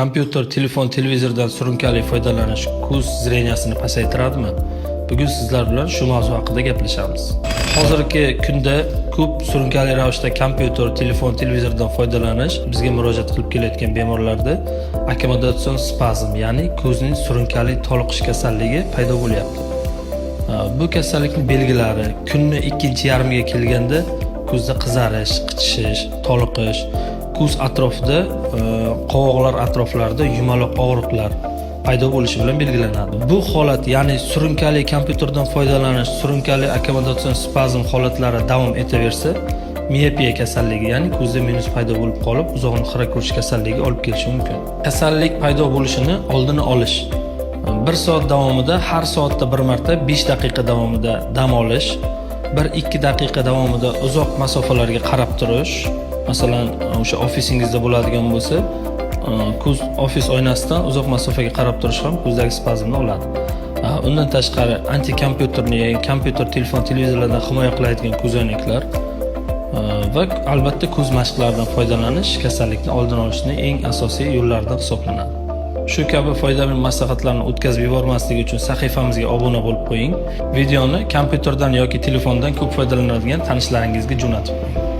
Kompyuter, telefon, televizordan surunkali foydalanish ko'z зрения sini pasaytiradimi? Bugun sizlar bilan shu mavzu haqida gaplashamiz. Hozirgi kunda ko'p surunkali ravishda kompyuter, telefon, televizordan foydalanish bizga murojaat qilib kelayotgan bemorlarda akkomodatsion spazm, ya'ni ko'zning surunkali toliqish kasalligi paydo bo'lyapti. Bu kasallikning belgilari kunni ikkinchi yarmiga kelganda ko'zda qizarish, qichishish, toliqish, ko'z atrofida, qovoqlar atroflarida yumaloq og'riqlar paydo bo'lishi bilan belgilanadi. Bu holat, ya'ni surunkali kompyuterdan foydalanish, surunkali akkomodatsion spazm holatlari davom etaversa, miopiya kasalligi, ya'ni ko'zda minus paydo bo'lib qolib, uzoqni xira ko'rish kasalligi olib kelishi mumkin. Kasallik paydo bo'lishini oldini olish: 1 soat davomida har soatda bir marta 5 daqiqa davomida dam olish, 1-2 daqiqa davomida uzoq masofalarga qarab turish. Masalan, o'sha ofisingizda bo'ladigan bo'lsa, ko'z ofis oynasidan uzoq masofaga qarab turish ham ko'zdagi spazmni oladi. Undan tashqari, antikompyuterni, ya'ni kompyuter, telefon, televizorlardan himoya qiladigan ko'zoynaklar va albatta ko'z mashqlaridan foydalanish kasallikni oldini olishning eng asosiy yo'llaridan hisoblanadi. Shu kabi foydali maslahatlarni o'tkazib yubormaslik uchun sahifamizga obuna bo'lib qo'ying. Videoni kompyuterdan yoki telefondan ko'p foydalanadigan tanishlaringizga jo'natib qo'ying.